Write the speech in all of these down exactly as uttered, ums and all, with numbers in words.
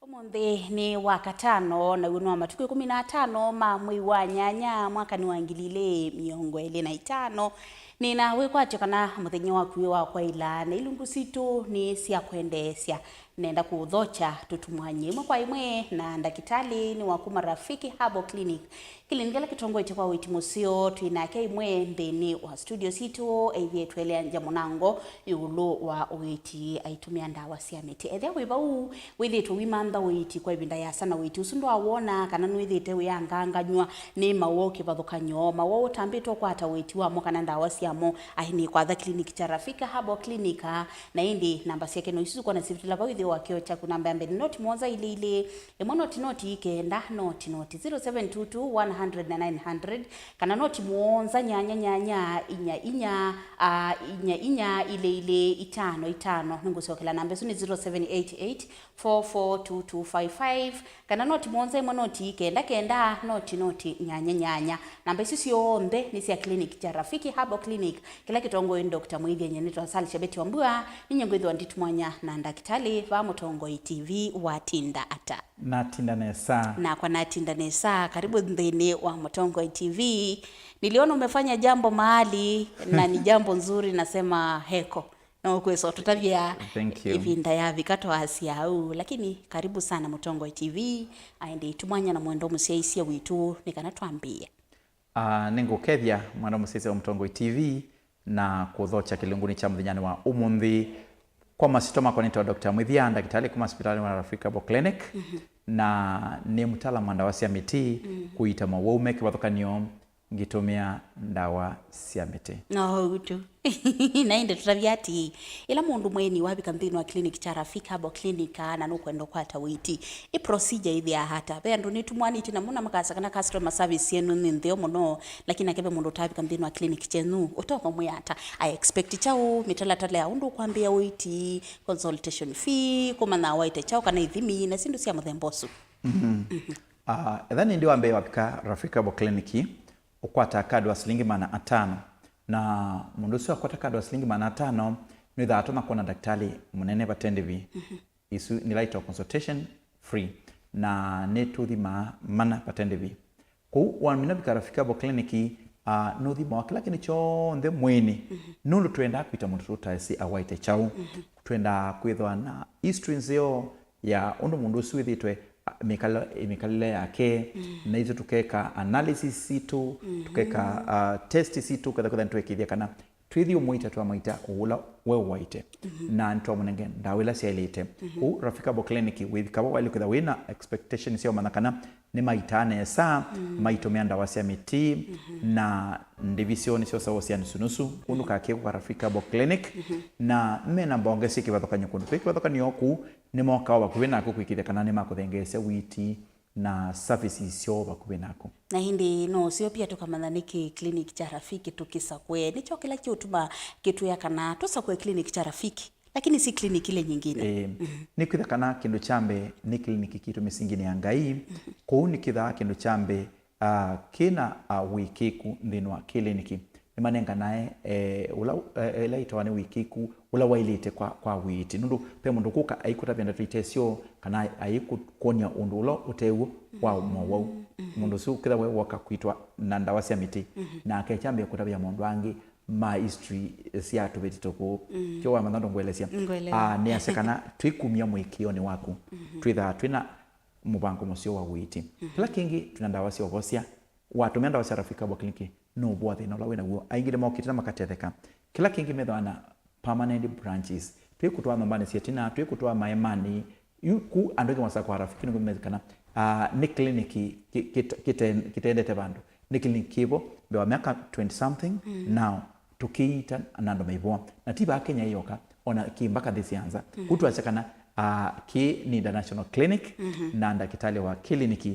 Ũmũnthĩ nĩ Wakatano, naw'o nĩ wa matukũ ĩkũmi na atano ma mwei wa nyanya, mwaka nĩ wa ngili ilĩ mĩongo ĩlĩ na itano. Nĩna wĩkwatyo kana mũthenya waku wĩ wa kwaĩla, na ilungu sitũ nĩ sya kwendeesya. Nenda kũũthokya tũtumwany'e ĩmwe kwa ĩmwe na ndakĩtalĩ nĩ wa kuma Rafiki Herbal Clinic. Clinic kĩla kĩtongoetye kwa ũiiti mũseo twĩ nake ĩmwe nthĩnĩ wa studio sitũ, aithĩtwe eleanja mũnango ĩũlũ wa ũiiti aitũmĩa ndawa sya mĩtĩ. Ethĩa wĩ vau, wĩthĩtwe wimantha ũiiti kwa ĩvinda yĩasa na ũiiti ũsu ndwawona, kana nũĩthĩte wĩanganganyw'a nĩ mawoo kĩvathũkany'o, mawoo ũtambĩte ũkwata ũiiti wamo kana ndawa syamo, aĩ nĩ kwatha clinic kya Rafika Herbal Clinic, na ĩndĩ namba syake no isu ũkwona sivitĩla vau ĩthĩo wa kĩoo kyaku, namba ya mbee nĩ noti mũonza ilĩ ilĩ, ĩmwe noti noti kenda noti noti, zero seven two two one hundred na nine hundred, kana noti mũonza nyanya nyanya inya inya, ah, inya inya ilĩ ilĩ itano itano. Nĩngũsyokela namba ĩsu nĩ zero seven eight eight four four two two five five, kana noti mũonza ĩmwe noti kenda kenda noti noti nyanya nyanya. Namba isu syonthe nĩ sya clinic kya Rafiki Herbal Clinic, kĩla kĩtongoe Doctor Mwĩthya. Nyie nĩtwa Sally Shabeti Wambua, ninye ngwĩthĩwa nditumwanya na ndakĩtalĩ va Mũtongoi T V. Watinda ata? Natinda nesa. Nakwa natinda nesa. Karibu nthĩnĩ wa Mũtongoi T V. Niliona umefanya jambo mahali na ni jambo nzuri, nasema heko. No kwĩsa ũtũtavya. Thank you. Ĩvinda yavika twasya ũu, lakini karibu sana Mũtongoi T V. Aende itumwanya na mwendo mũsyaisya witũ nĩ kana twambĩĩa. Ah, nĩngũkethya mwendo mũsyaisya wa Mũtongoi T V na kũthokya kĩlungunĩ kya mũthenyanĩ wa ũmũnthĩ. Kwa masyĩtwa makwa nĩtawa Doctor Mwĩthya, ndakĩtalĩ kuma sipitalĩ wa Rafika Herbal Clinic, na nĩ mũtaalamu wa ndawa sya mĩtĩ, kũiita mawau me kĩvathũkany'o ngĩtũmĩa ndawa sya mĩtĩ. No ũu tu. Na ĩndĩ tũtavya atĩĩ, ĩla mũndũ mũeni wavika nthĩnĩ wa clinic kya Rafika Herbal Clinic, na nũkwenda ũkwata ũiiti, ĩ procedure ĩthĩaa ata? Ve andũ nĩtumwanĩtye namo na makasya kana customer service yenyu nĩ ntheo mũno, lakini nake ve mũndũ ũtavika nthĩnĩ wa clinic kyenyu, ũtoka mwĩa ata? A expect kyaũ? Mĩtalatala ya ũndũ ũkwambĩĩa ũiiti, consultation fee, kũmanya waĩte kyaũ kana ithimi na syĩndũ sya mũthemba ũsu? Mhm. Ah, etha nĩ ĩndĩ wa mbee wavika Rafika Herbal Clinic, ũkwataa kadi wa silingi maana atano. Na mũndũ ũsu akwata kadi wa silingi maana atano, nĩwĩthaa atonya kwona ndakĩtalĩ mũnene vate ndĩvi. Isu nĩla ĩtawa consultation free. Na nĩtũthimaa mana vate ndĩvi. Kwoou wamina vika Rafika Herbal Clinic, ah, nũthimawa kĩla kĩndũ kyonthe mwĩĩnĩ. Nũndũ twendaa kwĩta mũndũ tũtaĩsĩ awaĩte kyaũ. Twendaa kwĩthwa na history nzeo ya ũndũ mũndũ ũsu wĩthĩtwe, a, mĩkala-, mĩkalĩle yake, na itũ tũkeka analysis sitũ, tũkeka, a, test sitũ, ketha kwĩtha nĩtwekĩthya kana twĩthi ũmũita twamaita ũla we ũwaĩte, na nĩtwamũnenge ndawa ila syaĩlĩte. Kũu Rafika Herbal Clinic, wĩthika vau waĩle kwĩtha wĩna expectation sya ũmanya kana nĩmaitaa nesa, maitũmĩa ndawa sya mĩtĩ, na ndĩvi syoo nĩsyosawa sya nusunusu. Kũu ndũkakĩe kũka Rafika Herbal Clinic, na mena mbonge syĩ kĩvathũkany'o kũndũ kwĩ kĩvathũkany'o kũu, nĩmokaa vakuvĩ naku kwĩkĩthya kana nĩmakũthengeesya ũiiti na services syoo vakuvĩ naku. Na ĩndĩ no ũseo pia tũkamanya nĩkĩ clinic kya Rafiki tũkĩsakũe. Nĩkyo kĩla kĩũtuma kĩtwĩa kana tũsakũe clinic kya Rafiki. Lakini si clinic ile nyingine. Eh, nĩkwĩtha kana kĩndũ kya mbee nĩ clinic kitũ mĩsinginĩ ya Ngai. Kũu nĩkĩthaa kĩndũ kya mbee, ah, kĩna, ah, wĩkĩku nthĩnĩ wa clinic. Nĩmanenganae, eh, ũla, eh, ĩla ĩtawa nĩ wĩkĩku ũla waĩlĩte kwa, kwa wĩĩti. Nũndũ ve mũndũ kũka aikũtavya ndeto ite syo, kana aikũkwony'a ũndũ ũla ũtew'o wa mowau. Mũndũ ũsu kĩtha we woka kwitwa na ndawa sya mĩtĩ, na akekya mbee kũtavya maũndũ angĩ ma history sya tũvĩti tũkũũ. Kyo wamanya ũndũ ngũelesya? Ngũelewa. Ah, nĩasya kana twĩkumya mũĩkĩĩonĩ waku, twĩthaa twĩna mũvango mũseo wa ũiiti. Kĩla kĩngĩ, twĩna ndawa sya ũvosya. Watũmĩa ndawa sya Rafiki Herbal Clinic, nũũvoa thĩna ũla wĩ naw'o. Aingĩ nĩmokĩte na makatetheka. Kĩla kĩngĩ, methĩwa na permanent branches. Twĩkũtwaa nyũmbanĩ sya ĩtina, twĩkũtwaa maemanĩ, yu ku andũ aingĩ masakũa Rafiki nĩkũmenya kana, ah, nĩ clinic kĩ-, kĩte-, kĩte-, kĩtendete vandũ. Nĩ clinic kĩvo mbee wa myaka twenty something now, tũkĩiita na andũ maivoa. Na ti vaa Kenya ĩyoka, ona kĩ mbaka nthĩ sya nza. Kũu twasya kana, ah, kĩ nĩ international clinic, na ndakĩtalĩ wa clinic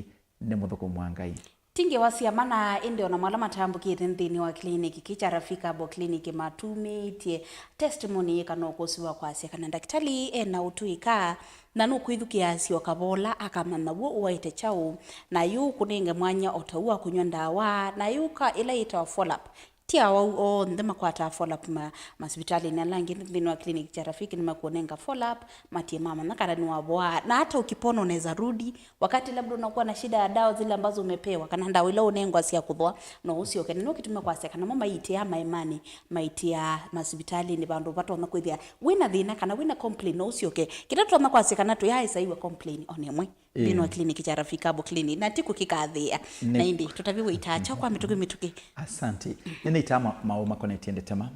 nĩ mũthũkũmi wa Ngai. Ti ngewa sya mana, ĩndĩ ona mo ala matambũkĩte nthĩnĩ wa clinic kĩ kya Rafiki Herbal Clinic matumĩtye testimony yĩkana ũkũsĩ wa kwasya kana ndakĩtalĩ e na ũtũĩka, na nũkwĩthukĩĩasya o kavola akamanya w'o ũwaĩte kyaũ, na yu kũnenge mwanya o ta ũu wa kũnyw'a ndawa, na yu ka ĩla yĩtawa follow-up. Ti awau onthe makwataa follow up ma, masivitalĩnĩ ala angĩ. Nthĩnĩ wa clinic kya Rafiki nĩmakũnenga follow up, matie mamanya kana nĩwavoaa. Na hata ukipona unaweza rudi, wakati labda unakuwa na shida ya dawa zile ambazo umepewa, kana ndawa ila ũnengwa sya kũthũa, no ũsyoke. Na nĩkĩtumi kwasya kana mo maitia maemanĩ, maitia masivitalĩnĩ, vandũ vatonya kwĩthĩa wĩna thĩna kana wĩna complain, no ũsyoke. Kĩla tũtonya kwasya kana tũyaaĩsa iwe complain ona ĩmwe nthĩnĩ wa clinic kya Rafiki Herbal Clinic, na ti kũkĩkathĩa. Na ĩndĩ tũtavye wĩitaa kyaũ kwa mĩtũkĩ mĩtũkĩ. Asante. Nĩnĩitaa ma-, maũũ makonetye ndetema,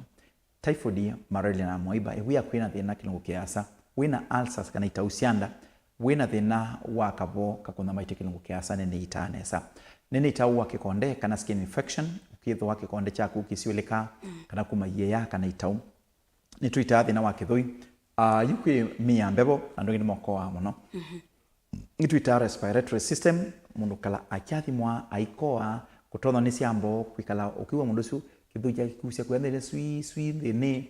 typhoid, malaria na amoeba. Ĩvu yaku ĩna thĩna kĩlungu kĩasa, wĩna ulcers kana itau sya nda, wĩna thĩna wa kavoo kakunyamaite kĩlungu kĩasa, nĩnĩitaa nesa. Nĩnĩitaa wa kĩkonde kana skin infection, ũkĩthũa kĩkonde kyaku ũkĩsiũlĩka, kana kuma iea kana itau. Nĩtũitaa thĩna wa kĩthũi. Ah, yu kwĩ mĩĩ ya mbevo, andũ angĩ nĩmokoaa mũno. Nĩtũitaa respiratory system, mũndũ kala akyathimwa aikoa, kũtonya nĩ syambo, kwĩkala ũkĩw'a mũndũ ũsu kĩthũi kyake kĩkusya kũya nthĩnĩ, swi, swi nthĩnĩ,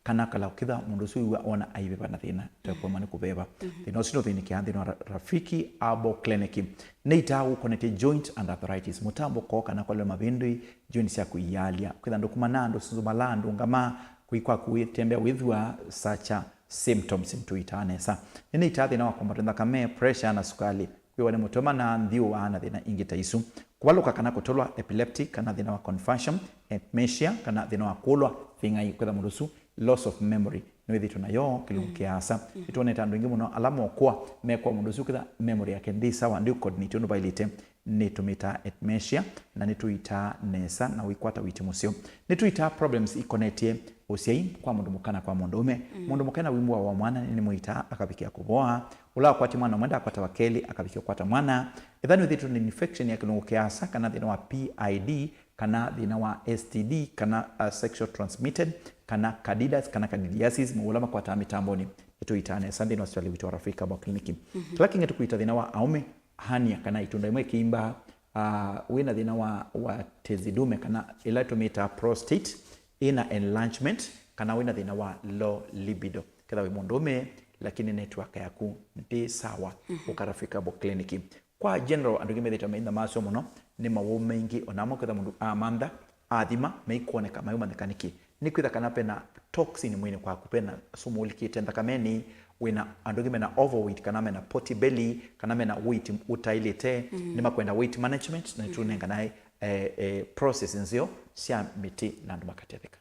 kana kala ũkĩtha mũndũ ũsu wĩw'a ona aiveva na thĩna, ta kũema nĩ kũveva. Thĩna ũsu nũthĩnĩkĩaa nthĩnĩ wa Ra-, Rafiki Herbal Clinic. Nĩitaa ũkonetye joint and arthritis, mũtambũko kana kwalĩwa mavĩndĩ, joint syaku ialya, kwĩtha ndũkumana, ndũsunzumalaa, ndũngamaa, kũi kwaku wĩtembea wĩthua, sacha symptoms nĩtũitaa nesa. Nĩnĩitaa thĩna wa kwambatwa nthakame, pressure na sukali, kwĩwa nĩ mũtwe mana, nthiũa na thĩna ingĩ ta isu. Kũvalũka kana kũtũlwa, epileptic kana thĩna wa confusion, amnesia kana thĩna wa kũlwa, thĩng'ai kwĩtha mũndũ ũsu, loss of memory, nĩwĩthĩtwe nayo kĩlungu kĩasa. Nĩtwonete andũ aingĩ mũno ala mokwa, mekwa mũndũ ũsu kwĩtha memory yake ndĩ sawa, ndĩ coordinate ũndũ vaĩlĩte. Nĩtũmĩtaa amnesia, na nĩtũitaa nesa na ũikwata wĩti mũseo. Nĩtũitaa problems ikonetye ũsyai kwa mũndũ mũka na kwa mũndũũme. Mũndũ mũka ena wĩmbũa wa mwana nĩnĩmũitaa akavikĩa kũvoa. Ũla wakwatya mwana ũmwe ndakwata wa kelĩ akavikĩa kũkwata mwana. Ethĩwa nĩwĩthĩtwe na infection ya kĩlungu kĩasa kana thĩna wa P I D, kana thĩna wa S T D, kana, uh, sexual transmitted, kana candidus, kana candidiasis, mawau ala makwataa mĩtambonĩ, nĩtũitaa nesa nthĩnĩ wa sivitali witũ wa Rafiki Herbal Clinic. Kĩla kĩngĩ tũkũita thĩna wa aũme, hernia kana itunda ĩmwe kĩimba, ah, wĩna thĩna wa, wa tezi dume kana ĩla tũmĩtaa prostate, ĩna enlargement, kana wĩna thĩna wa low libido. Ketha wĩ mũndũũme, lakini network yaku ndĩ sawa, ũka Rafiki Herbal Clinic. Kwa general, andũ aingĩ methĩĩtwe maitha maseo mũno nĩ mawau maingĩ, ona amwe ketha mũndũ amantha, athima, maikwoneka, maiũmanyĩka nĩkĩ. Nĩkwĩtha kana pena toxin mwĩĩnĩ kwaku, pena sumu ũlikĩte nthakamenĩ, wĩna andũ angĩ mena overweight, kana mena potty belly, kana mena weight ũtaĩlĩte, nĩmakwenda weight management, na nĩtũnenganae, eh, eh, process nzeo sya mĩtĩ na andũ makatetheka.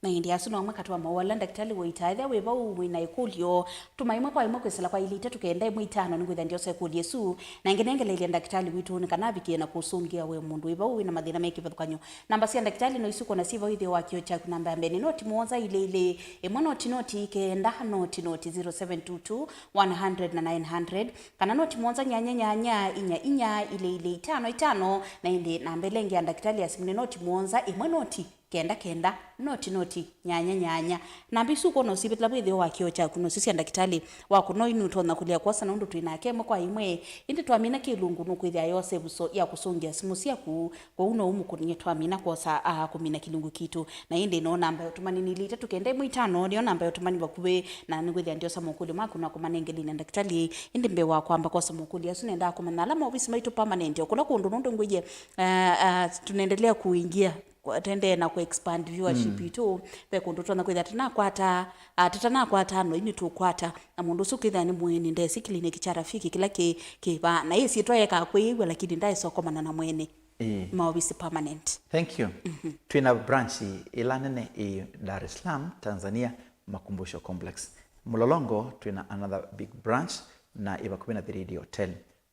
Na ĩndĩ asu no amwe katĩ wa mawau ala ndakĩtalĩ wĩitaa. Ethĩwa wĩ vau wĩna ĩkũlyo, tũma ĩmwe kwa ĩmwe kwĩsĩla kwa ilĩ itatũ kenda ĩmwe itano nĩngwĩthĩa ndyosa ĩkũlyo ĩsu, na ĩngĩ nengeleelya ndakĩtalĩ witũ nĩ kana avikĩe na kũsũngĩa we mũndũ wĩ vau wĩna mathĩna me kĩvathũkany'o. Namba sya ndakĩtalĩ no isu kwona syĩ vau ĩtheo wa kĩo kyaku. Namba ya mbee nĩ noti mũonza ilĩ ilĩ, ĩmwe noti noti kenda noti noti, zero seven two two, one hundred na nine hundred, kana noti mũonza nyanya nyanya inya inya ilĩ ilĩ itano itano, na ĩndĩ namba ĩla ĩngĩ ya ndakĩtalĩ ya simũ nĩ noti mũonza ĩmwe noti kenda kenda noti noti nyanya nyanya. Namba isu ũkwona ũsivĩtĩla wĩthĩo wa kĩo kyaku, nosyo sya ndakĩtalĩ waku. No yu nũtonya kũlea kwosa na ũndũ twĩ nake ĩmwe kwa ĩmwe, ĩndĩ twamina kĩlungu nũkwĩthĩa yosa ĩvuso ya kũsũngĩa simũ syaku. Kwoou no ũmũkũnĩe twamina kwosa, aa, kũmina kĩlungu kitũ. Na ĩndĩ no namba ya ũtũmani nĩ ilĩ itatũ kenda ĩmwe itano, nĩyo namba ya ũtũmani vakuvĩ, na nĩkwĩthĩa ndyosa mokũlyo maku na kũmanengelina ndakĩtalĩ. Ĩndĩ mbee wa kwamba kwosa mokũlyo asu, nendaa kũmanya ala maovisi maitũ permanent o kũla kũndũ, nũndũ ngwĩie, aa, aa, tunaendelea kuingia kwa-, tendee na ku-expand viewership itũ. Ve kũndũ tũtonya kwĩthĩa tũtanakwata, ah, tũtanakwata no ini tũkwata. Na mũndũ ũsu kĩthĩa nĩ mũeni, ndesĩ clinic kya Rafiki kĩla kĩ, kĩ vaa. Na ĩsyĩtwa yekaa kwĩĩw'a, lakini ndaĩsokomana na mwene. Ĩĩ. Maovisi permanent. Thank you. Twĩna branch ĩla nene ĩ Dar es Salaam, Tanzania, Makumbusho Complex. Mlolongo, twĩna another big branch na ĩ vakuvĩ na three D Hotel.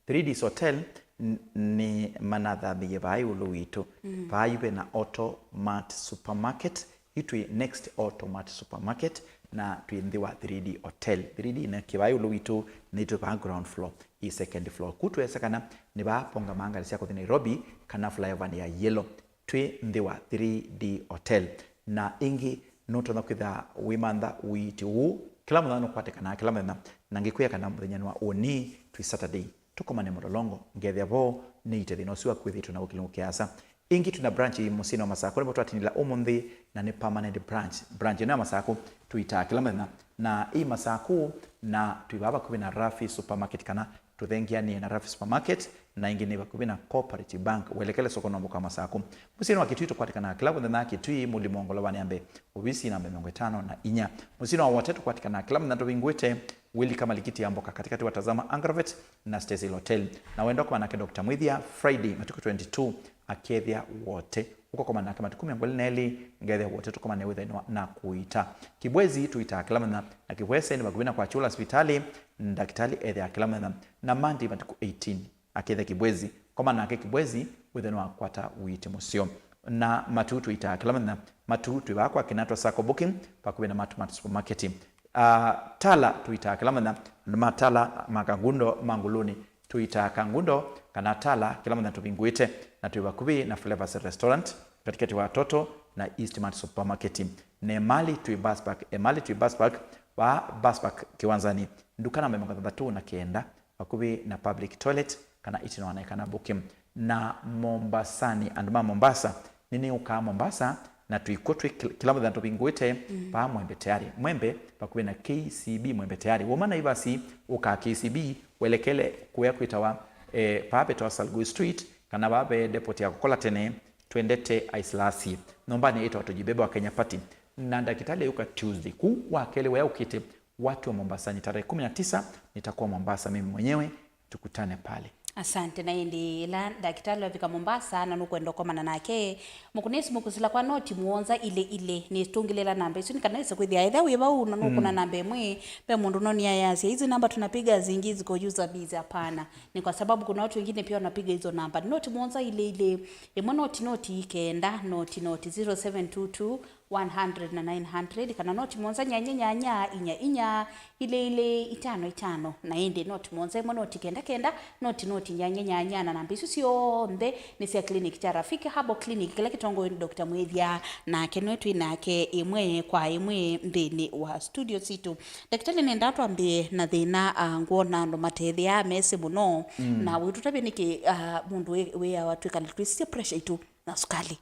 Three Ds Hotel n-, nĩ manathambĩie vaa ĩũlũ witũ. Vaa yu vena Auto Mart Supermarket, yu twĩ next Auto Mart Supermarket, na twĩ nthĩ wa three D Hotel. Three D nĩ kĩ vaa ĩũlũ witũ, nĩ twĩ vaa ground floor, ĩ second floor. Ku twesa kana nĩ vaa ponga mangali sya kũthi Nairobi, kana flyover ya yellow. Twĩ nthĩ wa three D Hotel. Na ĩngĩ, nũtonya kwĩthĩa wĩmantha ũiiti ũũ kĩla mũthenya nũkwatĩkanaa kĩla mũthenya, na ngĩkwĩa kana mũthenya nĩ wa ũnĩ, twĩ Saturday, tũkomane Mlolongo, ngethĩa vo nĩite thĩna ũsu wa kwĩthĩtwe na ũkĩlĩngũ kĩasa. Ĩngĩ twĩna branch ĩ mũsyĩnĩ wa Masakũ, nĩvo twatinĩla ũmũnthĩ, na nĩ permanent branch. Branch ĩno ya Masakũ tũitaa kĩla mũthenya na ĩ Masaku, na twĩ vaa vakuvĩ na Rafi Supermarket, kana tũthengeanĩe na Rafi Supermarket, na ĩngĩ nĩ vakuvĩ na Cooperative Bank, welekele soko no mũka Masaku. Mũsyĩnĩ wa Kitui tũkwatĩkana kĩla mũthenya Kitui, Mũlimo ngolovanĩ ya mbee, ovisi namba mĩongo ĩtano na inya. Mũsyĩnĩ wa Wote tũkwatĩkana kĩla mũthenya tũvingũĩte, wĩlika malikiti ya mboka katĩkatĩ wa Tazama Agrovet na Stacyl Hotel. Na wenda kũma nake Doctor Mwĩthia, Friday, matukũ twenty-two, akethĩa Wote. Ũkakoma nake matukũ mĩongo ĩlĩ na elĩ, ngethĩa Wote tũkomane wĩthĩnwa na kũita. Kibwezi tũitaa kĩla mũthenya, na Kibwezi nĩ vakuvĩ na kwa Chula sivitali, ndakĩtalĩ ethĩa kĩla mũthenya. Na Monday matukũ eighteen, akethĩa Kibwezi, koma nake Kibwezi, wĩthĩnwa kwata ũiiti mũseo. Na Matuu tũitaa kĩla mũthenya, Matuu twĩ vaa kwa Kinatwa Sacco Booking, vakuvĩ na Matumat Supermarket. Ah, Tala tũitaa kĩla mũthenya, andũ ma Tala ma Kangundo ma Nguluni, tũitaa Kangundo kana Tala kĩla mũthenya tũvingũĩte, na twĩ vakuvĩ na Flavors Restaurant, katĩkatĩ wa Toto na Eastmart Supermarket. Na Emali twĩ Bus Park, Emali twĩ Bus Park, vaa Bus Park kĩwanzanĩ, nduka namba mĩongo thanthatũ na kenda, vakuvĩ na public toilet kana ĩtina wa naĩ kana mbuki. Na Mombasani, andũ ma Mombasa, nĩnĩũkaa Mombasa, na twĩkw'o twĩ kĩl-, kĩla mũthenya tũvingũĩte, mm, vaa Mwembe Tayari. Mwembe, vakuvĩ na K C B Mwembe Tayari. Wauma Naivasi, ũkaa K C B, welekele kũya kwĩtawa, eh, vaa vetawa Salgui Street, kana vaa ve depot ya kũkola tene, twendete Aislasi. Nyũmbanĩ ĩtawa Tujibebe wa Kenya Party. Na ndakĩtalĩ ayũka Tuesday. Kũu wa kelĩ waya ũkĩte, watu wa Mombasani, tarehe kumi na tisa nitakuwa Mombasa mimi mwenyewe, tukutane pale. Asante. Na ĩndĩ ĩla ndakĩtalĩ wavika Mombasa na nũkwenda ũkomana nake, mũkũnĩsi mũkũsila kwa noti mũonza ilĩ ilĩ. Nĩtũngĩlĩla namba isu nĩ kana wĩse kwĩthĩa ethĩa wĩ vau na nũkũna, mm, namba ĩmwe, ve mũndũ nonĩa yasya, "Hizi namba tunapiga zingi ziko juu za bizi." Hapana, ni kwa sababu kuna watu wengine pia wanapiga hizo namba. Noti mũonza ilĩ ilĩ, ĩmwe noti noti kenda, noti noti, zero seven two two, one hundred na nine hundred, kana noti mũonza nyanya nyanya inya inya ilĩ ilĩ itano itano. Na ĩndĩ noti mũonza ĩmwe noti kenda kenda, noti noti nyanya nyanya, na namba isu syonthe nĩ sya clinic kya Rafiki Herbal Clinic, kĩla kĩtongoe nĩ Doctor Mwĩthya, nake nĩwe twĩ nake ĩmwe kwa ĩmwe nthĩnĩ wa studio sitũ. Ndakĩtalĩ, nenda twambĩe na thĩna, ah, ngwona andũ matethĩaa mesĩ mũno, mm, na wĩtũtavye nĩkĩ, ah, mũndũ wĩ-, wĩawa twĩkale twĩsisya pressure itũ na sukali.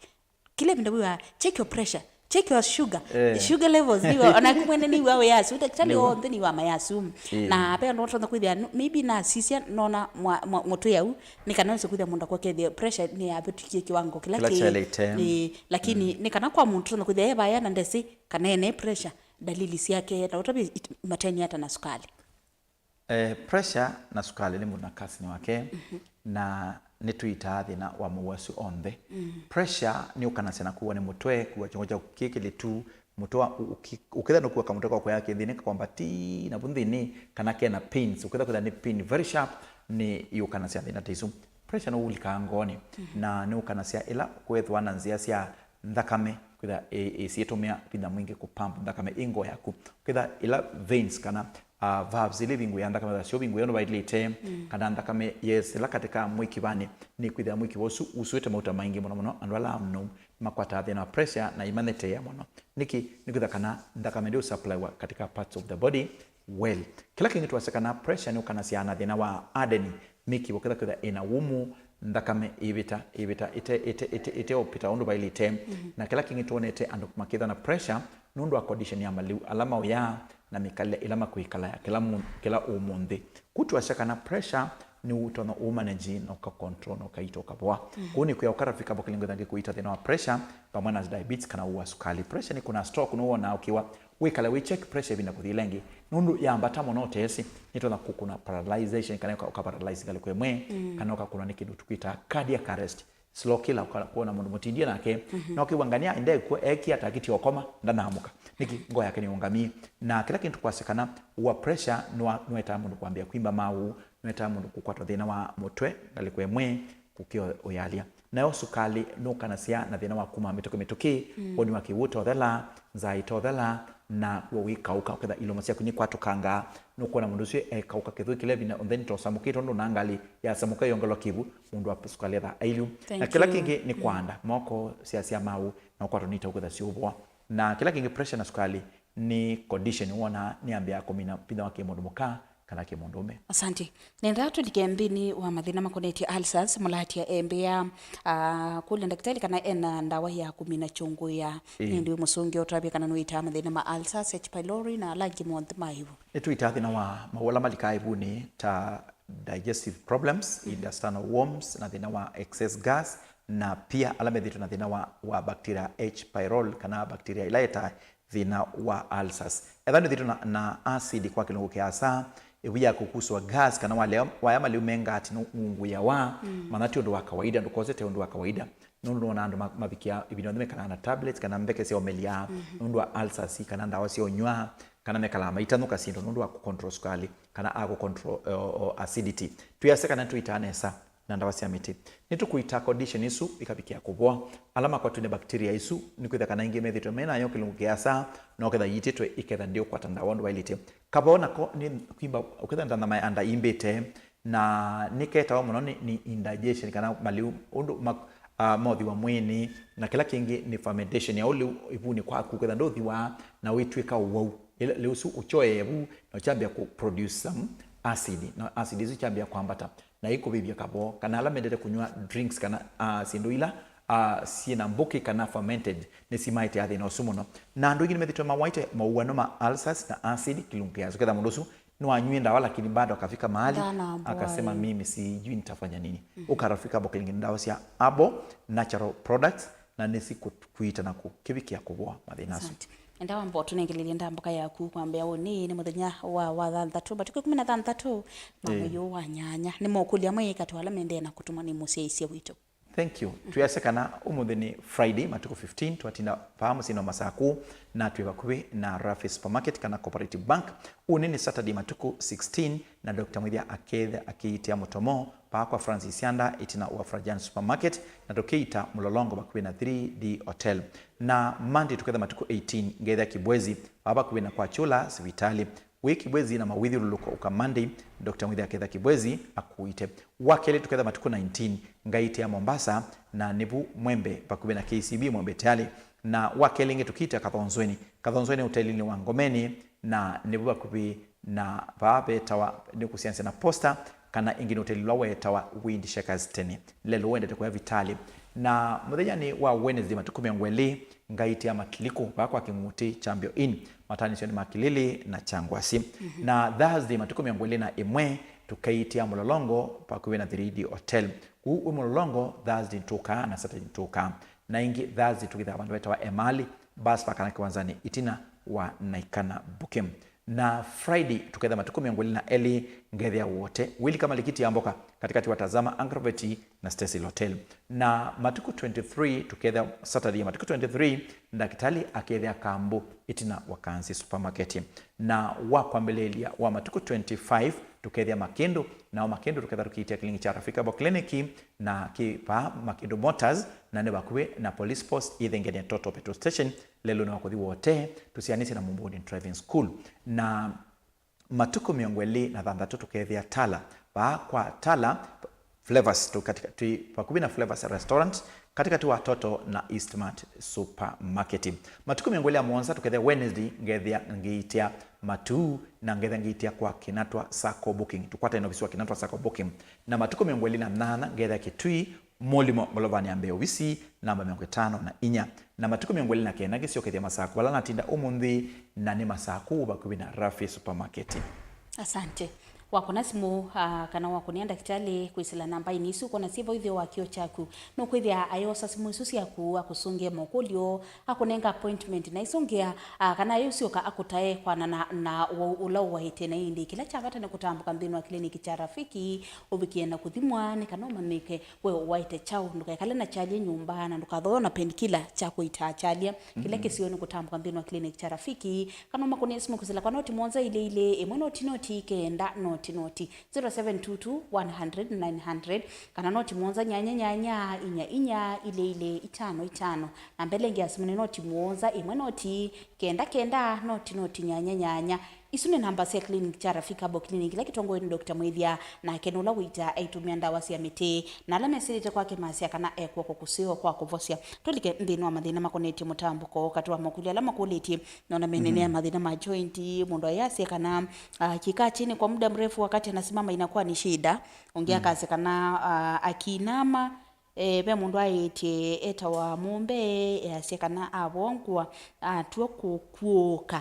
Kĩla ĩvinda wĩwaa, "Check your pressure, check your sugar, eh, sugar levels." Nĩw'a, ona ku mwene nĩw'a wĩ asu, ndakĩtalĩ, ĩĩ, onthe nĩw'a mayĩ asu. Ĩĩ. Na ve andũ matonya kwĩthĩa, nu-, maybe nasisya nona mwa-, mwa-, mũtwe au, nĩ kana wĩse kwĩthĩa mũndũ akwa kethĩa pressure nĩ yavĩtũkie kĩwango kĩla, kĩla kĩ-, kyaĩlĩte. Ĩĩ, lakini, mm, nĩ kana kwa mũndũ tonya kwĩthĩa e vaya na ndesĩ kana ene pressure, dalili syake, na ũtavye it-, mateni ata na sukali. Eh, pressure na sukali nĩ mũndũ na kasini wake, mhm, na nĩtũitaa thĩna wa mowau asu onthe. Mhm. Pressure nĩ ũkanasya na kuwa nĩ mũtwe, kuwa kĩongo kyaku kĩ kĩlĩtu, mũtwe wa, ũ-, ũki-, ũkĩtha nũkuwa kamũtwe kaku ya kĩnthĩnĩ kakwamba ti na vu nthĩnĩ, kana kena pains, ũkĩtha kwĩtha nĩ pain very sharp, nĩ yũkanasya thĩna ta isu. Pressure nĩ ũlikaa ngoonĩ, mhm, na nĩ ũkanasya ĩla kwethwa na nzĩa sya nthakame kwĩtha ĩ-, ĩ-, ĩsyĩtũmĩa vinya mwingĩ kũ pump nthakame ĩ ngoo yaku. Kwĩtha ila veins kana, ah, valves ila ivingũĩa nthakame, syo vingũĩa ũndũ vailĩte, mm, kana nthakame, yes, ila katĩ ka mwĩkivanĩ, nĩ kwĩthĩa mwĩkiva ũsu usũĩte mauta maingĩ mũno mũno. Andũ ala anou makwataa thĩna wa pressure na imanyeteea mũno. Nĩkĩ? Nĩ kwĩtha kana nthakame ndĩũsupplywa katika parts of the body well. Kĩla kĩngĩ twasya kana pressure nĩ ũkanasya na thĩna wa adeni, mĩkiva ketha kwĩtha ĩna wumu, nthakame ĩvĩta, ĩvĩta, ĩte, ĩte, ĩte, ĩteũpĩta ũndũ vailĩte. Mhm. Na kĩla kĩngĩ twonete andũ makĩthwa na pressure nũndũ wa condition ya maliu ala maũyaa na mĩkalĩle ĩla makwĩkala ya kĩla mu-, kĩla ũmũnthĩ. Ku twasya kana pressure nĩ ũtonya ũmanage na ũka control na ũkaita ũkavoa. Mhm. Kũu nĩ kwĩa ũkarafika bokelingo thangĩ kũita thĩna wa pressure vamwe na diabetes kana ũu wa sukali. Pressure nĩ kũna stroke nũwonaa ũkĩwa. Wĩkale wĩ check pressure ĩvinda kũthi ĩla ĩngĩ, nũndũ yambata mũno ũtesĩ, nĩtonya kũkũna paralyzation, kana ũka, ũka paralyze ngalĩko ĩmwe, mm, kana ũkakũnwa nĩ kĩndũ tũkwĩtaa cardiac arrest, slow killer, ũka-, ũkona mũndũ mũtindie nake, mhm, no kĩw'a ngania ndekw'o, eekie ata akĩtia ũkoma, ndanamũka. Nĩkĩ? Ngoo yake nĩũngamie. Na kĩla kĩndũ kwasya kana wa pressure nwa-, nwetaa mũndũ kwambĩa kwimba maũũ, nwetaa mũndũ kũkwatwa thĩna wa mũtwe ngalĩko ĩmwe, kũkĩa ũyalya. Nayo sukalĩ nũkanasya na thĩna wa kuma mĩtũkĩ mĩtũkĩ, mm, woni wa kĩw'ũ ũtothela, nzaa ĩtothela, na w'o wĩkaũka, ũketha ilomo syaku nikwatũkangaa, nũkwona mũndũ ũsu ekaũka kĩthũi kĩla ĩvinda onthe nĩtosamũkĩte ũndũ na ngalĩ yasamũka yongelwa kĩw'ũ, mũndũ wa sukalĩ etha ailu. Thank you. Na kĩla kĩngĩ nĩ, mm, kwanda, moko syasya maũ, na ũkwatwa nĩ itau kwĩtha syũvoa. Na kĩla kĩngĩ pressure na sukalĩ nĩ condition wona nĩyambĩaa kũmina vinya wa kĩmũndũ mũka, kana kĩmũndũme. Asante. Nenda tũlike nthĩnĩ wa mathĩna makonetye ulcers, mũlatia embĩa, ah, kũlya ndakĩtalĩ kana ena ndawa ya kũmina kyũngũ ya Ĩĩ. Ĩndĩ wĩ mũsũngĩ ũtavya kana nũitaa mathĩna ma ulcers, H. pylori na ala angĩ monthe ma ĩvu. Nĩtũitaa thĩna wa mawau ala malikaa ĩvunĩ ta digestive problems, intestinal worms, na thĩna wa excess gas, na pia ala methĩĩtwe na thĩna wa, wa bacteria H. pylori kana bacteria ila ĩtaa thĩna wa ulcers. Ethĩwa nĩthĩtwe na, na acid kwa kĩlungu kĩa asa, ĩvu ya kũkuswa gas kana walea, waya malĩu me ngati nũngũĩawa, mm, manya ti ũndũ wa kawaida, ndũkose te ũndũ wa kawaida. Nũndũ nĩwona andũ ma-, mavikia ĩvinda yonthe mekalaa na tablets kana mbeke sya ũmelya, mhm, nũndũ wa ulcers kana ndawa sya ũnyw'a, kana mekalaa maitanũka syĩndũ nũndũ wa kũcontrol sukali kana a kũcontrol, eh, o, o acidity. Twĩasya kana tũitaa nesa na ndawa sya mĩtĩ. Nĩtũkũita condition isu ikavikĩa kũvoa. Ala makwatw'e nĩ bacteria isu, nĩkwĩthĩa kana ingĩ methĩĩtwe me nayo kĩlungu kĩa asa, no ketha yitĩtwe ĩketha ndĩũkwata ndawa ũndũ waĩlĩte. Kavoo nako nĩ kwimba, ũkethĩa nthama ya nda imbĩte, na nĩketawa mũno nĩ, nĩ indigestion kana malĩu ũndũ ma-, ah, mothiwa mwĩĩnĩ, na kĩla kĩngĩ nĩ fermentation ya ũlĩu ĩvunĩ kwaku, ũketha ndũthiwa na wĩtw'ĩka ũwau. Ĩla, lĩu ũsu ũkyoea ĩvu na ũkyambĩa kũ produce some acid, na acid isu ikyambĩa kwambata. Na ikũvĩvya kavoo, kana ala mendete kũnyw'a drinks kana, ah, syĩndũ ila, ah, syĩ na mbũkĩ kana fermented, nĩsimaetea thĩna ũsu mũno. Na andũ aingĩ nĩmethĩĩtwe mawaĩte mowuano ma ulcers na acid kĩlungu kĩa asa. Ketha mũndũ ũsu nĩwanywie ndawa lakini bado akafika mahali akasema, "Mimi sijui nitafanya nini." Mhm. Ũkarafika Bokelingi nĩ ndawa sya herbal natural products, na nĩsikũkwĩta na kũkĩvikĩa kũvoa mathĩna asu. Asante. Enda wamba ũtũnengelelye ndambũka yaku kwambĩa ũnĩ nĩ mũthenya wa, wa thanthatũ, matukũ ĩkũmi na thanthatũ ma mwei ũyũ wa nyanya. Nĩ mokũlya amwe katĩ wa ala mendee na kũtũmwa nĩ mũsyaĩĩsya witũ. Thank you. Twĩasya kana ũmũnthĩ nĩ Friday, matukũ fifteen, twatinda vaa mũsyĩnĩ wa Masaku, na twĩ vakuvĩ na Rafi Supermarket kana Cooperative Bank. Ũnĩ nĩ Saturday, matukũ sixteen, na Doctor Mwĩthya akethĩa akĩitia mũtomo vaa kwa Francis Sianda ĩtina wa Frajan Supermarket, na tũkĩita Mũlolongo vakuvĩ na three D Hotel. Na Monday tũketha matukũ eighteen, ngethĩa Kibwezi vaa vakuvĩ na kwa Chula sivitali. Wĩ Kibwezi na mawĩthyũlũlũko ũka Monday, Doctor Mwĩthya aketha Kibwezi akũĩte. Wakelĩ tũketha matukũ nineteen, ngaitĩa Mombasa, na nĩvu Mwembe vakuvĩ na K C B Mwembe tayarĩ. Na wakelĩ ĩngĩ tũkiita Kathonzweni. Kathonzweni ũtelinĩ wa Ngomeni, na nĩvu vakuvĩ na vaa vetawa nĩ kũsianĩsya na posta, kana ĩngĩ nĩ ũteli ũla wetawa Wind Shakers tene. Lelũ wendete kũya vitalĩ. Na mũthenyanĩ wa Wednesday, matukũ mĩongo ĩlĩ, ngaitĩa Matiliku vaa kwa Kĩng'utĩ Champion Inn, mataanĩsyo nĩ ma Kĩlĩlĩ na Kyangwasi. Mhm. Na Thursday, matukũ mĩongo ĩlĩ na ĩmwe, tũkaitĩa Mũlolongo vakuvĩ na three D Hotel. Kũu wĩ Mũlolongo, Thursday nĩtũkaa na Saturday nĩtũkaa. Na ĩngĩ Thursday tũkĩthaa vandũ vetawa Emali Bus Park kana kĩwanzanĩ ĩtina wa Naikana Booking. Na Friday tũketha matukũ mĩongo ĩlĩ na elĩ, ngethĩa Wote, Willy Kamalikiti ya mboka katikati wa Tazama, Ankara Veti na Stacy Hotel. Na matukũ twenty-three tũketha Saturday, matukũ twenty-three ndakĩtalĩ akethĩa Kambu ĩtina wa Kansi Supermarket. Na wa kwambĩlĩlya wa matukũ twenty-five tũkethĩa Makĩndũ, nao Makĩndũ tũketha tũkĩitia kĩlingi kya Rafika Herbal Clinic na kĩ vaa Makĩndũ Motors, na nĩ vakuvĩ na police post ĩthengene Total Petrol Station, lelũnĩ wa kũthi Wote, tũsianĩsye na Mumbuni Driving School. Na matukũ mĩongo ĩlĩ na thanthatũ tũkethĩa Tala, vaa kwa Tala Flavors, tũ katika-, twĩ vakuvĩ na Flavors Restaurant, katikati wa Total na Eastmart Supermarket. Matukũ mĩongo ĩlĩ na mũonza tũkethĩa Wednesday, ngethĩa ngĩitia Matuu, na ngethĩa ngĩitia kwa Kinatwa Sacco Booking. Tũkwatane na ovisi wa Kinatwa Sacco Booking. Na matukũ mĩongo ĩlĩ na nyanya ngethĩa Kitui, Mũlimo, ngolovanĩ ya mbee ovisi, namba mĩongo ĩtano na inya. Na matukũ mĩongo ĩlĩ na kenda ngĩsyokethya Masaku vala natinda ũmũnthĩ, na nĩ Masaku vakuvĩ na Rafi Supermarket. Asante. Wakũna simũ, ah, kana wakũnĩa ndakĩtalĩ kwĩsĩla nambainĩ isu, ũkona syĩ vau ĩtheo wa kĩo kyaku. Nũkwĩthĩa ayosa simũ isu syaku, akũsũngĩe mokũlyo, akũnenga appointment, na isũngĩa, ah, kana ayũsyoka akũtae kwanana na ũwau ũla ũwaĩte. Na ĩndĩ kĩla kya vata nĩ kũtambũka nthĩnĩ wa kĩliniki kya Rafiki, ũvikĩe na kũthimwa, nĩ kana ũmanyĩke we ũwaĩte kyaũ. Ndũkekale na kyalya nyũmba, na ndũkathooe na painkiller kya kũitaa kyalya. Kĩla kĩseo nĩ kũtambũka nthĩnĩ wa kĩliniki kya Rafiki, kana ũmakũnĩe simũ kwĩsĩla kwa noti mũonza ilĩ ilĩ, ĩmwe noti noti kenda noti noti, zero seven two two one hundred nine hundred, kana noti mũonza nyanya nyanya inya inya ilĩ ilĩ itano itano. Na mbele ĩngĩ ya simũ nĩ noti mũonza ĩmwe noti kenda kenda noti noti nyanya nyanya. Isu nĩ namba sya clinic kya Rafiki Herbal Clinic, ĩla kĩtongoew'e nĩ Doctor Mwĩthya, nake nĩ ũla wĩtaa aitũmĩa ndawa sya mĩtĩ, na ala mesĩlĩte kwake masya kana e kw'oko kũseo kwa kũvosya. Tũlike nthĩnĩ wa mathĩna makonetye mũtambũko, katĩ wa makũlyo ala makũlĩtye, nona menenea mathĩna ma joint, mũndũ ayasya kana, ah, kikaa chini kwa muda mrefu wakati anasimama inakuwa ni shida. Ũngĩ akasya kana, ah, akiinama, eh, ve mũndũ aĩtye etawa mũmbe, easya kana avongwa, atw'a kũkuũka,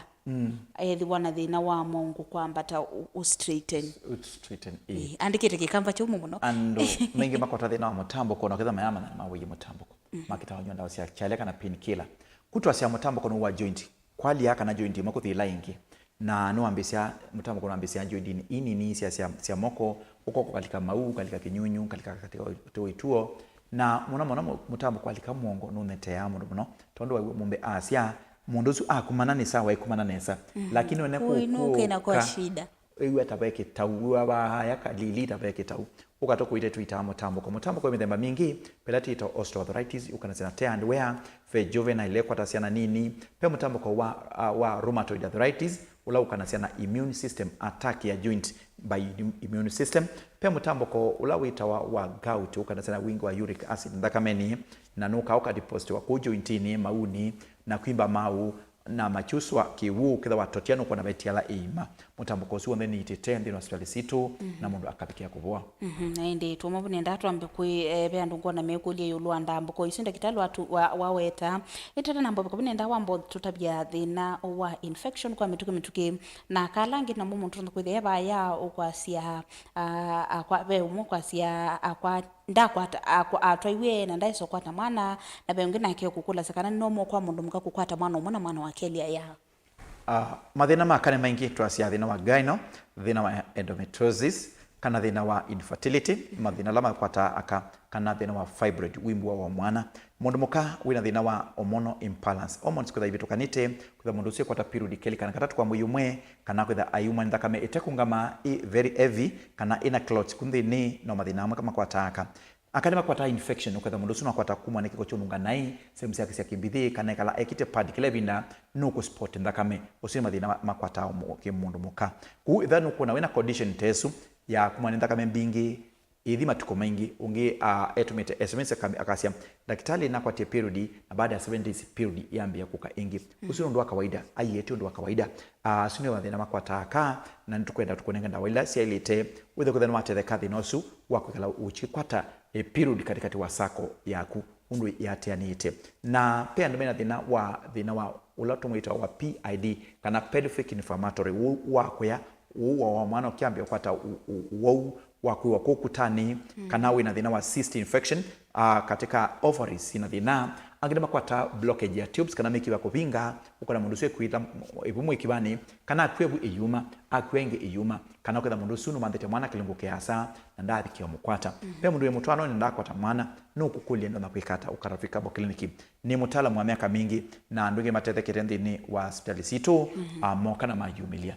ethĩwa na thĩna wa maũngũ kwambata ũ- ũ straighten. Ũ straighten, ĩĩ. Ĩĩ, andĩkĩte kĩkamba kyaũmũ mũno. Andũ maingĩ makwata thĩna wa mũtambũko, na ketha mayamanya na mawĩie mũtambũko, makĩtawa nyua ndawa sya kyalya kana painkiller. Kutwasya mũtambũko nĩ wa joint, kwalia kana joint ĩmwe kũthi ĩla ĩngĩ. Na nĩwambĩsya, mũtambũko nĩwambĩsya joint ii nini sya, sya, sya moko, ũkoka ũkalika mau, ũkalika kĩnyunyu, ũkalika katĩ wa ituo. Na mũno mũno mũ- mũtambũko walika mũongo nũneteaa mũndũ mũno, tondũ waiw'a mũmbe asya, mũndũ ũsu akumana nĩ sawa, ekumana nesa. Lakini one kũinũka inakuwa kũka shida. Wĩw'a ta ve kĩtau, wĩw'a vaaya kalili ta ve kĩtau. Ũkatũkũite twĩtaa mũtambũko. Mũtambũko wĩ mĩthemba mingĩ, ve ĩla twĩtawa osteoarthritis, ũkanasya na tear and wear, ve juvenile, ĩla ĩkwata syana nini, ve mũtambũko wa, uh, wa rheumatoid arthritis, ũla ũkanasya na immune system attack ya joint by im- immune system, ve mũtambũko ũla wĩtawa wa gout, ũkanasya na wingi wa uric acid nthakamenĩ, na nũkaa ũkadepositiwa kũu jointinĩ, maunĩ, na kwimba mau, na makyuswa kĩw'ũ, kethĩwa totia nũkwona vetiala ĩima. Mũtambũko ũsu w'onthe nĩitĩte nthĩnĩ wa sivitalĩ sitũ, na mũndũ akavikĩa kũvoa. Mhm, na ĩndĩ tuomo vunenda twambe kwĩ, eh, ve andũ ngwona mekũlya ĩũlũ wa ndambũko isu ndakĩtalĩ watu- wa- waweta. Ĩtata na mboveko vunenda wambo tũtavya thĩna wa infection kwa mĩtũkĩ mĩtũkĩ, na kala angĩ namo mũndũ tũna kwĩthĩa vaya ũkwasya, ah, akwa- ve ũmwe ũkwasya akwa- ndakwata- akwa- atwaiwe na ndaĩsa ũkwata mwana, na ve ũngĩ nake ũkũkũlasya kana nĩ normal kwa mũndũ mũka kũkwata mwana ũmwe na mwana wa kelĩ aya. Ah, mathĩna ma kana maingĩ twasya thĩna wa gyno, thĩna wa endometriosis, kana thĩna wa infertility, mathĩna ala makwataa aka, kana thĩna wa fibroid, wimbu wa mwana. Mũndũ mũka wĩna thĩna wa hormonal imbalance, hormones kwĩtha ivĩtũkanĩte, kwĩtha mũndũ ũsu ekwata period kelĩ kana katatũ kwa mwei ũmwe, kana kwĩtha aiumwa nĩ nthakame ĩtekũngama, ĩ very heavy, kana ĩna clots ku nthĩnĩ, no mathĩna amwe makwataa aka. Aka nĩmakwataa infection, ũkethĩa mũndũ ũsu nwakwata kumwa nĩ kĩko kyũnunga naĩ, sehemu syake sya kĩmbithĩ, kana ekala ekĩte pad kĩla ĩvinda, nũkũspot nthakame. Ũsu nĩ mathĩna ma- makwataa ũmũ- kĩ mũndũ mũka. Kũu ĩtha nũkwona wĩna condition ta ĩsu ya kumwa nĩ nthakame mbingĩ, ĩthi matukũ maingĩ, ũngĩ, ah, etũmĩte S M S aka- akasya, "Ndakĩtalĩ, nakwatie period, na baada ya seven days period yambĩĩa kũka ĩngĩ." Ũsu nĩ ũndũ wa kawaida, aiete ũndũ wa kawaida. Ah, asu nĩ mathĩna makwataa aka, na nĩtũkwenda tũkũnenge ndawa ila syaĩlĩte, wĩthe kwĩtha nĩwatetheka thĩna ũsu wa kwĩkala ũkĩkwata, eh, period katikati wa sako yaku, ũndũ yatĩanĩte. Na pe andũ mena thĩna wa, thĩna wa ũla tũmwĩtawa wa P I D, kana pelvic inflammatory, ũu wa kũya, ũu wa mwana ũkĩambĩa kwata u- u- ũwau wa kwĩwa kũu kutanĩ, kana wĩna thĩna wa cyst infection, ah, katika ovaries ina thĩna. Angĩ nĩmakwataa blockage ya tubes kana mĩkiva kũvinga, ũkona mũndũ ũsu ekwĩta ĩvu mwĩkivanĩ, kana akw'a ĩvu ĩyuma, akw'a ĩngĩ ĩyuma, kana ũketha mũndũ ũsu nũmanthĩte mwana kĩlungu kĩasa na ndaathi kĩamũkwata. Ve mũndũ wĩ mũtwaanonĩ na ndakwata mwana, nũkũkũlya ndonya kwĩka ata ũka Rafiki Herbal Clinic. Nĩ mũtaalamu wa myaka mingĩ, na andũ aingĩ matethekete nthĩnĩ wa sivitalĩ sitũ, ah, moka na mayumĩlya.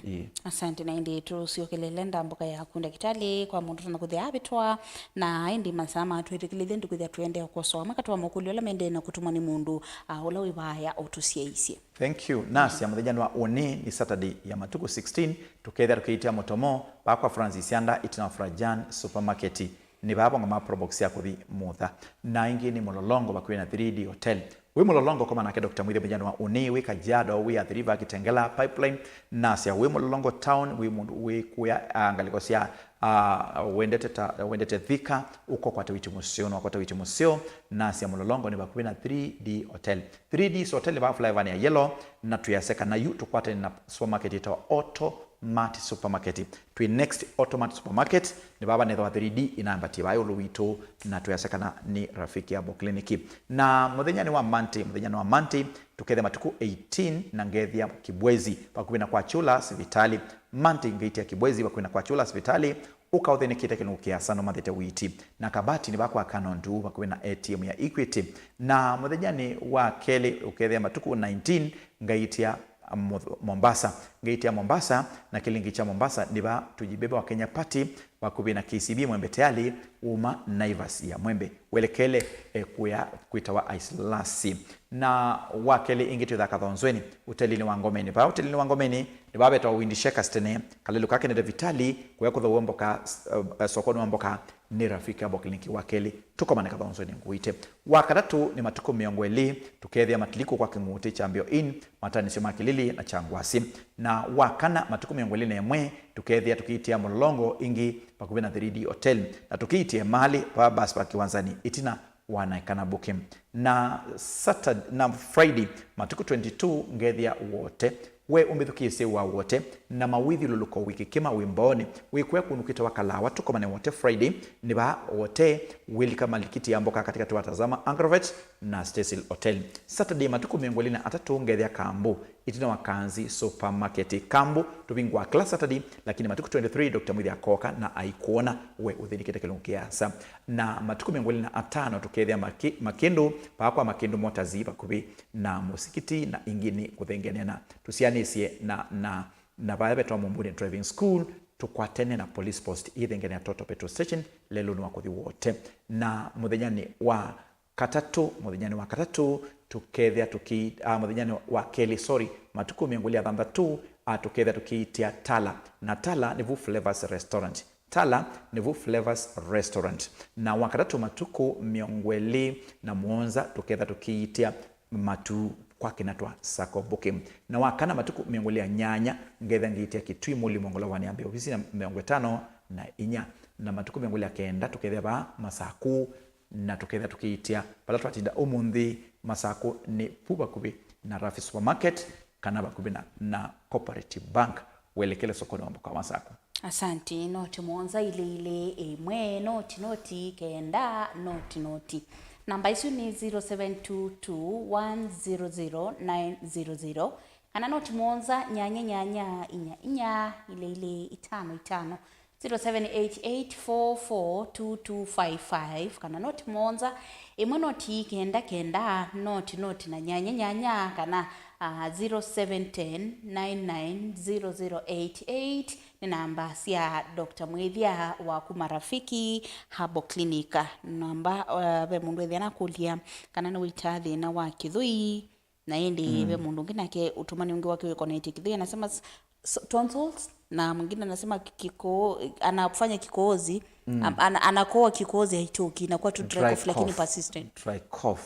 Ĩĩ. Asante, na ĩndĩ tũsyokelele ndambũka yaku ndakĩtalĩ kwa mũndũ tana kũthĩa avĩtwa, na ĩndĩ masaa matwĩtĩkĩlĩthye ndĩkwĩthĩa tũendee kũkosoa makatwa makũlyo ala mendee na kũtũmwa nĩ mũndũ, ah, ũla wĩ vaaya ũtũsyaisye. Thank you. Nasya mũthenya wa ũnĩ nĩ Saturday ya matukũ sixteen, tũkethĩa tũkĩitia mũtomo vakwa Francis Yanda, itina wa Frajan Supermarket. Nĩ vaa vongo ma Probox ya kũthi Mutha. Na ĩngĩ nĩ Mũlolongo vakuvĩ na three D Hotel. Wĩ Mũlolongo, koma nake Doctor Mwĩthya mũthenya wa ũnĩ, wĩ Kajiado, wĩ Athi River, Kitengela, Pipeline, nasya wĩ Mũlolongo town, wĩ mũndũ wĩ kũya, ah, ngalĩko sya, ah, wendete ta, wendete Thika, ũkokwata witi mũseo, nwakwata witi mũseo, nasya Mũlolongo nĩ vakuvĩ na three D Hotel. Three D Hotel nĩ vaa flyover ya Yellow, na twĩasya kana yu tũkwatane na supermarket ĩtawa Auto Mart Supermarket. Twĩ next Auto Mart Supermarket, nĩ vava nethwa three D ĩnambatie vaa ĩũlũ witũ, na twĩasya kana nĩ Rafiki Herbal Clinic. Na mũthenya nĩ wa Monday, mũthenya nĩ wa Monday, tũkethĩa matukũ eighteen na ngethĩa Kibwezi, vakuvĩ na kwa Chula sivitali. Monday ngaitia Kibwezi, vakuvĩ na kwa Chula sivitali, ũka ũthĩnĩkĩte kĩlungu kĩasa nũmathĩte witi. Na Kabati nĩ vakwa Kanondu, vakuvĩ na A T M ya Equity. Na mũthenyanĩ wa kelĩ, ũkethĩa matukũ nineteen, ngaitia Mo- Mombasa. Ngaitia Mombasa, na kĩlingi kya Mombasa nĩ va Tujibebe wa Kenya Party, vakuvĩ na K C B Mwembe tayarĩ uma Naivas ya Mwembe, welekele, eh, kũya kwĩtawa Aisilasi. Na wa kelĩ ĩngĩ twĩthaa Kathonzweni, ũtelinĩ wa Ngomeni. Vaa ũtelinĩ wa Ngomeni nĩ vaa vetawa Windy Shakers tene, kalelũ ka Kennedy Vitali, kũya kũthauwa mboka, eh, eh, sokonĩ wa mboka nĩ Rafiki Herbal Clinic wa kelĩ. Tũkomane Kathonzweni ngũite. Wa katatũ nĩ matukũ mĩongo ĩlĩ, tũkethĩa Matiliku kwa Kĩng'ũtĩ, Kyambĩo Inn, matanĩsyo ma Kĩlili na kya Ngwasi. Na wa kana matukũ mĩongo ĩlĩ na ĩmwe, tũkethĩa tũkĩitĩa Mũlolongo ĩngĩ vakuvĩ na three D Hotel, na tũkĩitie malĩ vaa basi va Kĩwanzani ĩtina wa Naikana Booking. Na Saturday, na Friday, matukũ twenty-two, ngethĩa Wote. We ũmbĩthukĩĩsye wa Wote na mawĩthyũlũlũko wĩ Kĩkĩma, wĩ Mbooni, wĩ kũya kũndũ kwĩtawa Kalawa, tũkomane Wote Friday, nĩ vaa Wote, wĩlika malikiti ya mboka katĩkatĩ wa Tazama, Agrovet na Stacyl Hotel. Saturday, matukũ mĩongo ĩlĩ na atatũ, ngethĩa Kambu, ĩtina wa Kanzi Supermarket. Kambu tũvingũa kĩla Saturday, lakini matukũ twenty-three, Doctor Mwithi akooka na aikwona we ũthĩnĩkĩte kĩlungu kĩasa. Na matukũ mĩongo ĩlĩ na atano, tũkethĩa Maki-, Makĩndũ, vaa kwa Makĩndũ Motors vakuvĩ na mũsikiti, na ĩngĩ nĩ kũthengeanĩa na tũsianĩsye na, na, na vaya vetawa Mumbuni Driving School, tũkwatene na police post ĩthengeanĩa Total Petrol Station, lelũnĩ wa kũthi Wote. Na mũthenyanĩ wa katatũ, mũthenyanĩ wa katatũ, tũkethĩa tũki-, ah, mũthenyanĩ wa kelĩ, sorry, matukũ mĩongo ĩlĩ na thanthatũ, ah, tũkethĩa tũkĩitĩa Tala. Na Tala nĩ vu Flavors Restaurant. Tala nĩ vu Flavors Restaurant. Na wa katatũ matukũ mĩongo ĩlĩ na mũonza, tũkethĩa tũkĩitĩa Matu kwa Kinatwa Sacco Booking. Na wa kana matukũ mĩongo ĩlĩ na nyanya, ngethĩa ngĩitĩa Kitui Mũlimo ngolovanĩ ya mbee, ovisi na mĩongo ĩtano na inya. Na matukũ mĩongo ĩlĩ na kenda, tũkethĩa vaa Masaku, na tũkethĩa tũkĩitĩa vala twatinda ũmũnthĩ. Masaku nĩ vu vakuvĩ na Rafi Supermarket kana vakuvĩ na, na Cooperative Bank, welekele sokonĩ wa mboka wa Masaku. Asante. Noti mũonza ilĩ ilĩ ĩmwe, noti noti kenda, noti noti. Namba isu nĩ zero seven two two one zero zero nine zero zero, kana noti mũonza nyanya nyanya inya inya ilĩ ilĩ itano itano. Zero seven eight eight four four two two five five, kana noti mũonza ĩmwe noti kenda kenda noti noti na nyanya nyanya, kana, ah, zero seven ten nine nine zero zero eight eight. Nĩ namba sya Doctor Mwĩthya wa kuma Rafiki Herbal Clinic. Namba, ah, ve mũndũ ethĩa nakũlya kana nĩwĩtaa thĩna wa kĩthũi, na ĩndĩ ve mũndũ ũngĩ nake ũtũmani ũngĩ wake wĩkonetye kĩthũi, anasema s-, s-, tonsils, na mwingine anasema kiko-, anafanya kikohozi, am-, ana-, anakoa kikohozi haitoki, inakuwa tu dry cough lakini persistent. Dry cough.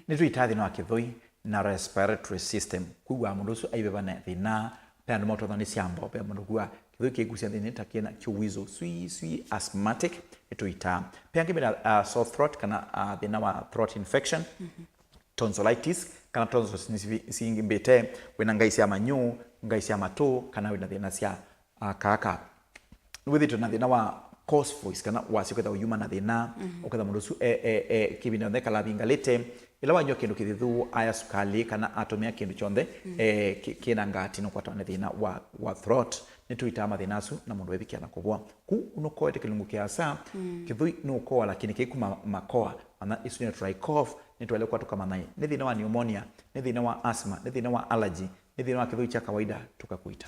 Nĩtwĩtaa thĩna wa kĩthũi na respiratory system. Kwĩw'a mũndũ ũsu aiveva na thĩna, ve andũ maũtwathwa nĩ syambo, ve mũndũ kwĩw'a kĩthũi kĩkusya nthĩnĩ ta kĩna kĩwĩzo, swi, swi, asthmatic, nĩtwĩtaa. Ve angĩ mena, uh, sore throat kana, uh, thĩna wa throat infection. Tonsillitis, kana tonsils nĩsivi-, nĩsimbĩte, wĩna ngai sya manyũ, ngai sya matũ, kana wĩna thĩna sya, ah, kaaka. Nĩwĩthĩtwe na thĩna wa coarse voice, kana wasya kwĩtha ũyuma na thĩna, ũketha mũndũ ũsu e, e, e, kĩvinda yonthe kalavingalĩte, ĩla wanywa kĩndũ kĩthithu, aya sukalĩ, kana atũmĩa kĩndũ kyonthe, e, kĩ-, kĩna ngati, nũkwatwa nĩ thĩna wa, wa throat. Nĩtũitaa mathĩna asu na mũndũ evikĩa na kũvoa. Ku nũkoete kĩlungu kĩasa, kĩthũi nũkoa, lakini kĩikuma makoa, mana isu nĩ dry cough, nĩtwaĩle kwa tũkamanya nĩ thĩna wa pneumonia, nĩ thĩna wa asthma, nĩ thĩna wa allergy, nĩ thĩna wa kĩthũi kya kawaida, tũkakũita.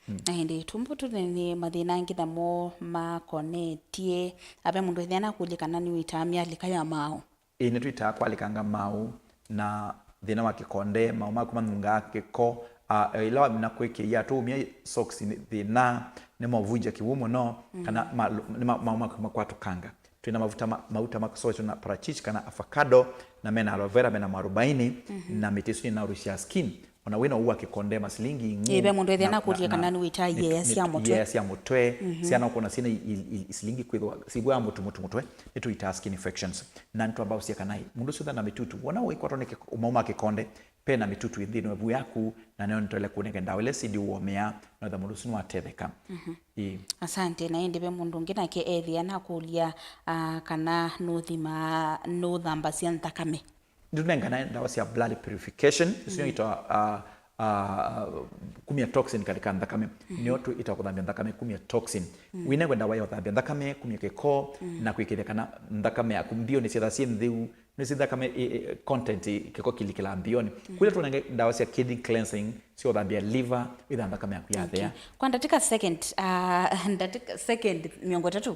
Na ĩndĩ tumbo tũnene mathĩna angĩ namo makonetye, ave mũndũ ethĩa nakũlya kana nĩwĩtaa myalĩka ya maaũ. Ĩĩ, nĩtwĩtaa kwalĩkanga maaũ na thĩna wa kĩkonde, maaũ maku manungaa kĩko, a, ĩla wamina kwĩkĩa tũumya socks nĩ thĩna, nĩmavunja kĩw'ũ mũno, kana ma-, nĩma-, maaũ maku makwatũkanga. Twĩna mavuta ma-, mauta ma socks na parachichi kana avocado, na mena aloe vera, mena mwarobaini, na mĩtĩ ĩsu nĩnaũrũsya skin. Ona wĩna ũu wa kĩkonde, masilingi ing'u, ĩĩ, ve mũndũ ethĩa na, nakũlya na, kana na, nĩwĩtaa nĩ, iea nĩ, sya mũtwe. Iea sya mũtwe. Syana ũkona syĩna i, i, i, silingi kwĩthĩwa sivwaa mũtu, mũtu, mũtwe, nĩtwĩtaa skin infections. Na nĩtwamba ũsya kana ĩ, mũndũ ũsu ethĩwa na mĩtutu, wona wĩkwatwa nĩ kĩk-, ũmau ma kĩkonde, ve na mĩtutu ĩ nthĩnĩ wa ĩvu yaku, na nĩyo nĩtwaĩle kũnenge ndawa ĩla syĩndĩ ũomea, na wetha mũndũ ũsu nĩwatetheka. Ĩĩ. Asante. Na ĩndĩ ve mũndũ ũngĩ nake ethĩa nakũlya, ah, kana nũthimaa, nũthambasya nthakame. Nĩtũnengane ndawa sya blood purification, isu nĩitawa, ah, ah, kumya toxin katika nthakame. Nĩyo twĩtawa kũthambya nthakame, kumya toxin. Wĩnengwe ndawa ya ũthambya nthakame, kumya kĩko, na kwĩkĩthya kana nthakame yaku, mbio nĩsyĩtha syĩ ntheu, Ĩsi thakame, ĩ, ĩ, content, ĩ, kĩko kĩlikĩla mbioni. Kũla tũnenge ndawa sya kidney cleansing, sya ũthambĩa liver, wĩtha thakame yaku yathea. Kwa ndatĩka second, ah, ndatĩka second mĩongo ĩtatũ.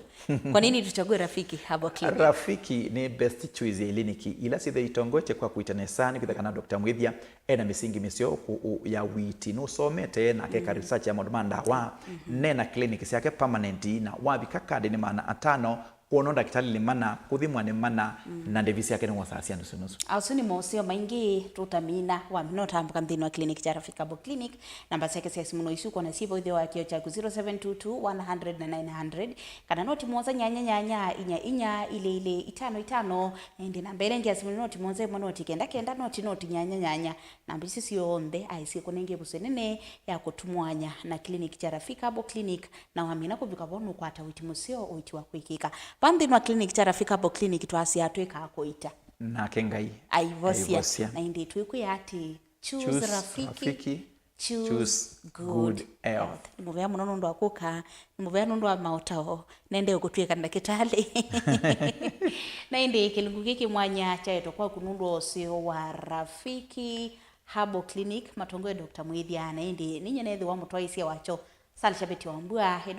Kwa nini tuchague Rafiki Herbal Clinic? Rafiki nĩ best choice ya iliniki ila syĩthĩwa itongoetye kwa kũita nesa, nĩ kwĩtha kana Doctor Mwĩthya ena mĩsingi mĩseo kũ-, ũ-, ya ũiiti. Nũsomete na akeka research ya maũndũ ma ndawa. Nena clinic syake permanent, na wavika kadi nĩ maana atano, kwonwa ndakĩtalĩ nĩ mana, kũthimwa nĩ mana, na ndĩvi syake nĩwosaa syandũ sya nusu. Asu nĩ moseo maingĩ tũtamina, wamina ũtambũka nthĩnĩ wa clinic kya Rafiki Herbal Clinic. Namba syake sya simũ no isu kwona syĩvo ĩthĩwa wa kĩo kyaku, zero seven two two, one hundred na nine hundred, kana noti mũonza nyanya nyanya inya inya ilĩ ilĩ itano itano. Na ĩndĩ namba ĩla ĩngĩ ya simũ nĩ noti mũonza ĩmwe noti kenda kenda noti noti nyanya nyanya. Namba isu syonthe aisye kũnengie ĩvuso nene ya kũtumwanya na clinic kya Rafiki Herbal Clinic. Na wamina kũvika vo nũkwata ũiti mũseo, ũiti wa kwĩkĩka. Va nthĩnĩ wa clinic kya Rafiki Herbal Clinic twasya twĩkaa kũita. Nake Ngai aivosya. Aivosya. Na ĩndĩ twĩkwĩa atĩ, choose Rafiki, choose good health. Nĩ mũvea mũno nũndũ wa kũka, nĩ mũvea nũndũ wa maũtao, nende ũkũtw'ĩka ndakĩtalĩ. Na ĩndĩ kĩlungu kĩkĩ mwanya kyaetwa kwaku nũndũ wa ũseo wa Rafiki Herbal Clinic, matongoe Doctor Mwĩthya, na ĩndĩ ninye nethĩwa mũtwaĩsya wakyo, Salisha Betty Wambua, ĩno